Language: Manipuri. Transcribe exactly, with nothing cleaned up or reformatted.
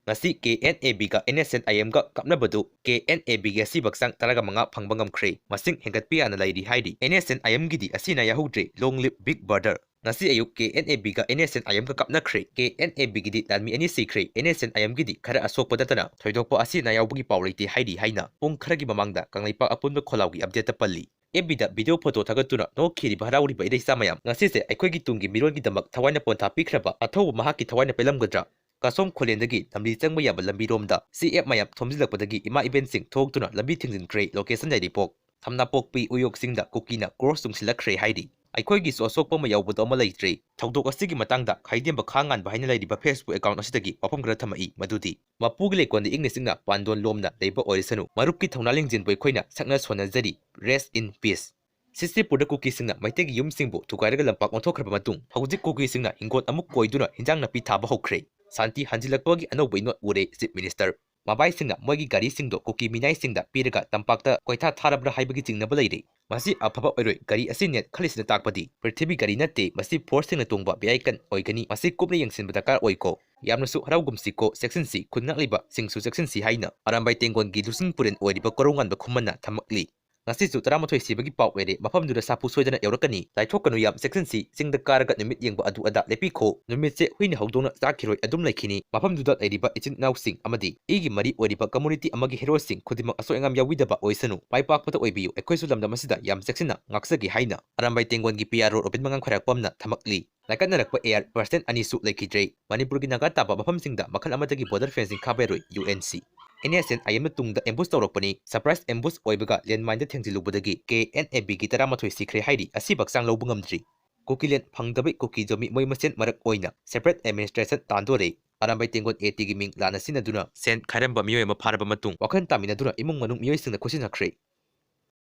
ꯉꯁꯤ ꯀꯦ ꯑꯦꯟ ꯑꯦ ꯕꯤꯒ ꯑꯦꯟ ꯑꯦꯁ ꯑꯦꯟ ꯑꯥꯏ ꯑꯦꯝꯒ ꯀꯥꯞꯅꯕꯗꯨ ꯀꯦ ꯑꯦꯟ ꯑꯦ ꯕꯤꯒꯤ ꯑꯁꯤꯕ ꯍꯛꯆꯥꯡ ꯇꯔꯥꯒ ꯃꯉꯥ ꯐꯪꯕ ꯉꯝꯈ꯭ꯔꯦ꯫ ꯃꯁꯤꯡ ꯍꯦꯟꯒꯠꯄ ꯌꯥꯅ ꯂꯩꯔꯤ ꯍꯥꯏꯔꯤ꯫ ꯑꯦꯟ ꯑꯦꯁ ꯑꯦꯟ ꯑꯥꯏ ꯑꯦꯝꯒꯤꯗꯤ ꯑꯁꯤ ꯑꯅꯥ ꯌꯥꯍꯧꯗ꯭ꯔꯦ꯫ Long live big brother꯫ ꯉꯁꯤ ꯑꯌꯨꯛ ꯀꯦ ꯑꯦꯟ ꯑꯦ ꯕꯤꯒ ꯑꯦꯟ ꯑꯦꯁ ꯑꯦꯟ ꯑꯥꯏ ꯑꯦꯝꯒ ꯀꯥꯞꯅꯈ꯭ꯔꯦ꯫ ꯀꯦ ꯑꯦꯟ ꯑꯦ ꯕꯤꯒꯤꯗꯤ ꯂꯥꯟꯃꯤ ꯑꯅꯤ ꯁꯤꯈ꯭ꯔꯦ꯫ ꯑꯦꯟ ꯑꯦꯁ ꯑꯦꯟ ꯑꯥꯏ ꯑꯦꯝꯒꯤꯗꯤ ꯈꯔ ꯑꯁꯣꯛꯄ ꯅꯠꯇꯅ ꯊꯣꯏꯗꯣꯛꯄ ꯑꯁꯤ ꯑꯅꯥ ꯌꯥꯎꯕꯒꯤ ꯄꯥꯎ ꯂꯩꯇꯦ ꯍꯥꯏꯔꯤ ꯍꯥꯏꯅ ꯄꯨꯡ ꯈꯔꯒꯤ ꯃꯃꯥꯡꯗ ꯀꯪꯂꯩꯄꯥꯛ ꯑꯄꯨꯟꯕ ꯈꯣꯜꯂꯥꯎꯒꯤ ꯑꯞꯗꯦꯠꯇ ꯄꯜꯂꯤ꯫ ꯑꯦꯐ ꯕꯤꯗ ꯚꯤꯗꯤꯑꯣ ꯐꯣꯇꯣ ꯊꯥꯒꯠꯇꯨꯅ ꯅꯣꯛꯈꯤꯔꯤꯕ ꯍꯔꯥꯎꯔꯤꯕ ꯏꯔꯩꯆꯥ ꯃꯌꯥꯝ, ꯉꯁꯤꯁꯦ ꯑꯩꯈꯣꯏꯒꯤ ꯇꯨꯡꯒꯤ ꯃꯤꯔꯣꯜꯒꯤꯗꯃꯛ ꯊꯋꯥꯏꯅ ꯄꯣꯟꯊꯥ ꯄꯤꯈ꯭ꯔꯕ ꯑꯊꯧꯕ ꯃꯍꯥꯛꯀꯤ ꯊꯋꯥꯏꯅ ꯄꯦꯜꯂꯝꯒꯗ꯭ꯔꯥ? ꯀꯁꯣꯝ ꯈꯨꯂꯦꯟꯗꯒꯤ ꯂꯝꯕꯤ ꯆꯪꯕ ꯌꯥꯕ ꯂꯝꯕꯤꯔꯣꯝꯗ ꯁꯤ ꯑꯦꯐ ꯃꯌꯥꯝ ꯊꯣꯝꯖꯤꯜꯂꯛꯄꯗꯒꯤ ꯏꯃꯥ ꯏꯕꯦꯟꯁꯤꯡ ꯊꯣꯛꯇꯨꯅ ꯂꯝꯕꯤ ꯊꯤꯡꯖꯤꯟꯈ꯭ꯔꯦ꯫ ꯂꯣꯀꯦꯁꯟ ꯌꯥꯏꯔꯤꯄꯣꯛ꯫ ꯊꯝꯅꯥꯄꯣꯛꯄꯤ ꯎꯌꯣꯛ ꯆꯤꯡꯗ ꯀꯨꯀꯤꯅ ꯀ꯭ꯔꯣꯁ ꯆꯨꯡꯁꯤꯜꯂꯛꯈ꯭ꯔꯦ ꯍꯥꯏꯔꯤ꯫ ꯑꯩꯈꯣꯏꯒꯤꯁꯨ ꯑꯁꯣꯛꯄ ꯑꯃ ꯌꯥꯎꯕꯗꯣ ꯑꯃ ꯂꯩꯇ꯭ꯔꯦ꯫ ꯊꯧꯗꯣꯛ ꯑꯁꯤꯒꯤ ꯃꯇꯥꯡꯗ ꯈꯥꯏꯗꯦꯝꯕ ꯈꯥ ꯉꯥꯟꯕ ꯍꯥꯏꯅ ꯂꯩꯔꯤꯕ Facebook account ꯑꯁꯤꯗꯒꯤ ꯋꯥꯐꯝ ꯈꯔ ꯊꯝꯃꯛꯏ, ꯃꯗꯨꯗꯤ ꯃꯄꯨꯒꯤ ꯂꯩꯀꯣꯜꯗ ꯏꯪꯅ ꯆꯤꯛꯅ ꯄꯥꯟꯗꯣꯟ ꯂꯣꯝꯅ ꯂꯩꯕ ꯑꯣꯏꯔꯁꯅꯨ, ꯃꯔꯨꯞꯀꯤ ꯊꯧꯅꯥ ꯂꯤꯡꯖꯦꯜꯕꯨ ꯑꯩꯈꯣꯏꯅ ꯁꯛꯅ ꯁꯣꯟꯅꯖꯔꯤ꯫ Rest in peace꯫ ꯁꯤꯁꯤꯄꯨꯔꯗ ꯀꯨꯀꯤꯁꯤꯡꯅ ꯃꯩꯇꯩꯒꯤ ꯌꯨꯝꯁꯤꯡꯕꯨ ꯊꯨꯒꯥꯏꯔꯒ ꯂꯝꯄꯥꯛ ꯑꯣꯟꯊꯣꯛꯈ꯭ꯔꯕ ꯃꯇꯨꯡ, ꯍꯧꯖꯤꯛ ꯀꯨꯀꯤꯁꯤꯡꯅ ꯍꯤꯡꯒꯣꯜ ꯑꯃꯨꯛ ꯀꯣꯏꯗꯨꯅ ꯍꯤꯟꯖꯥꯡ ꯅꯥꯄꯤ ꯊꯥꯕ ꯍꯧꯈ꯭ꯔꯦ꯫ ꯁꯥꯟꯇꯤ ꯍꯟꯖꯤꯜꯂꯛꯄꯒꯤ ꯑꯅꯧꯕ ꯏꯅꯣꯠ ꯎꯔꯦ, Chief Minister꯫ ꯃꯕꯥꯏꯁꯤꯡꯅ ꯃꯣꯏꯒꯤ ꯒꯥꯔꯤꯁꯤꯡꯗꯣ ꯀꯨꯀꯤ ꯃꯤꯅꯥꯏꯁꯤꯡꯗ ꯄꯤꯔꯒ ꯇꯝꯄꯥꯛꯇ ꯀꯣꯏꯊꯥ ꯊꯥꯔꯕ꯭ꯔꯥ ꯍꯥꯏꯕꯒꯤ ꯆꯤꯡꯅꯕ ꯂꯩꯔꯦ꯫ ꯃꯁꯤ ꯑꯐꯕ ꯑꯣꯏꯔꯣꯏ꯫ ꯒꯥꯔꯤ ꯑꯁꯤ ꯅꯦꯠꯈꯠꯂꯤꯁꯤꯅ ꯇꯥꯛꯄꯗꯤ ꯄ꯭ꯔꯤꯊꯤꯕꯤ ꯒꯥꯔꯤ ꯅꯠꯇꯦ, ꯃꯁꯤ ꯐꯣꯔꯁꯁꯤꯡꯅ ꯇꯣꯡꯕ vehicle ꯑꯣꯏꯒꯅꯤ꯫ ꯃꯁꯤ ꯀꯨꯞꯅ ꯌꯦꯡꯁꯤꯟꯕ ꯗꯔꯀꯥꯔ ꯑꯣꯏꯀꯣ꯫ ꯌꯥꯝꯅꯁꯨ ꯍꯔꯥꯎꯒꯨꯝꯁꯤꯀꯣ, ꯆꯦꯛꯁꯤꯟꯁꯤ, ꯈꯨꯟ ꯉꯥꯛꯂꯤꯕꯁꯤꯡꯁꯨ ꯆꯦꯛꯁꯤꯟꯁꯤ ꯍꯥꯏꯅ ꯑꯔꯥꯝꯕꯥꯏ ꯇꯦꯡꯒꯣꯟꯒꯤ ꯂꯨꯆꯤꯡ ꯄꯨꯔꯦꯟ ꯑꯣꯏꯔꯤꯕ ꯀꯣꯔꯧꯉꯥꯟꯕ ꯈꯨꯃꯟꯅ ꯊꯝꯃꯛꯂꯤ꯫ ꯉꯁꯤꯁꯨ ꯇꯔꯥꯃꯥꯊꯣꯏ ꯁꯤꯕꯒꯤ ꯄꯥꯎ ꯑꯣꯏꯔꯦ꯫ ꯃꯐꯝꯗꯨꯗ ꯁꯥꯐꯨ ꯁꯣꯏꯗꯅ ꯌꯧꯔꯛꯀꯅꯤ꯫ ꯂꯥꯏꯊꯣꯛꯀꯅꯨ ꯌꯥꯝ ꯆꯦꯛꯁꯤꯟꯁꯤ꯫ ꯆꯤꯡꯗ ꯀꯥꯔꯒ ꯅꯨꯃꯤꯠ ꯌꯦꯡꯕ ꯑꯗꯨ ꯑꯗꯥ ꯂꯦꯞꯄꯤꯈꯣ꯫ ꯅꯨꯃꯤꯠꯁꯦ ꯍꯨꯏꯅ ꯍꯧꯗꯣꯡꯅ ꯆꯥꯈꯤꯔꯣꯏ, ꯑꯗꯨꯝ ꯂꯩꯈꯤꯅꯤ꯫ ꯃꯐꯝꯗꯨꯗ ꯂꯩꯔꯤꯕ ꯏꯆꯤꯟ ꯏꯅꯥꯎꯁꯤꯡ ꯑꯃꯗꯤ ꯏꯒꯤ ꯃꯔꯤ ꯑꯣꯏꯔꯤꯕ community ꯑꯃꯒꯤ heroꯁꯤꯡ ꯈꯨꯗꯤꯡꯃꯛ ꯑꯁꯣꯏ ꯑꯉꯥꯝ ꯌꯥꯎꯕꯤꯗꯕ ꯑꯣꯏꯁꯅꯨ꯫ ꯃꯥꯏ ꯄꯥꯛꯄꯗ ꯑꯣꯏꯕꯤꯌꯨ꯫ ꯑꯩꯈꯣꯏꯁꯨ ꯂꯝꯗꯝ ꯑꯁꯤꯗ ꯌꯥꯝ ꯆꯦꯛꯁꯤꯟꯅ ꯉꯥꯛꯆꯒꯦ ꯍꯥꯏꯅ ꯑꯔꯥꯝꯕꯥꯏ ꯇꯦꯡꯒꯣꯟꯒꯤ P R O ꯔꯣꯕꯤꯟ ꯃꯉꯥꯡ ꯈ꯭ꯋꯥꯏꯔꯥꯛꯄꯝꯅ ꯊꯝꯃꯛꯂꯤ꯫ ꯂꯥꯏꯀꯠꯅꯔꯛꯄ air percent ꯑꯅꯤꯁꯨ ꯂꯩꯈꯤꯗ꯭ꯔꯦ꯫ ꯃꯅꯤꯄꯨꯔꯒꯤ ꯅꯥꯒꯥ ꯇꯥꯕ ꯃꯐꯝꯁꯤꯡꯗ ꯃꯈꯜ ꯑꯃꯠꯇꯒꯤ border fencing ꯈꯥꯕ ꯌꯥꯔꯣꯏ, U N C꯫ N S N I M ꯅ ꯇꯨꯡꯗ ambush ꯇꯧꯔꯛꯄꯅꯤ꯫ Surprise ambush ꯑꯣꯏꯕꯒ landmine the ꯊꯦꯡꯖꯤꯜꯂꯨꯕꯗꯒꯤ K N A B ꯒꯤ ꯇꯔꯥꯃꯥꯊꯣꯏ ꯁꯤꯈ꯭ꯔꯦ ꯍꯥꯏꯔꯤ꯫ ꯑꯁꯤꯕ ꯍꯛꯆꯥꯡ ꯂꯧꯕ ꯉꯝꯗ꯭ꯔꯤ꯫ ꯀꯨꯀꯤꯂꯦꯟ ꯐꯪꯗꯕꯩ ꯀꯨꯀꯤ ꯖꯣꯃꯤ ꯃꯣꯏ ꯃꯁꯦꯟ ꯃꯔꯛ ꯑꯣꯏꯅ separate administration ꯇꯥꯟꯗꯣꯔꯦ꯫ Arambai ꯇꯦꯡꯒꯣꯟ A T ꯒꯤ ꯃꯤꯡ ꯂꯥꯟꯅ ꯁꯤꯖꯤꯟꯅꯗꯨꯅ ꯁꯦꯟ ꯈꯥꯏꯔꯝꯕ ꯃꯤꯑꯣꯏ ꯑꯃ ꯐꯥꯔꯕ ꯃꯇꯨꯡ, ꯋꯥꯈꯜ ꯇꯥꯃꯤꯟꯅꯗꯨꯅ ꯏꯃꯨꯡ ꯃꯅꯨꯡ ꯃꯤꯑꯣꯏꯁꯤꯡꯅ ꯈꯨꯠꯁꯤꯟꯅꯈ꯭ꯔꯦ꯫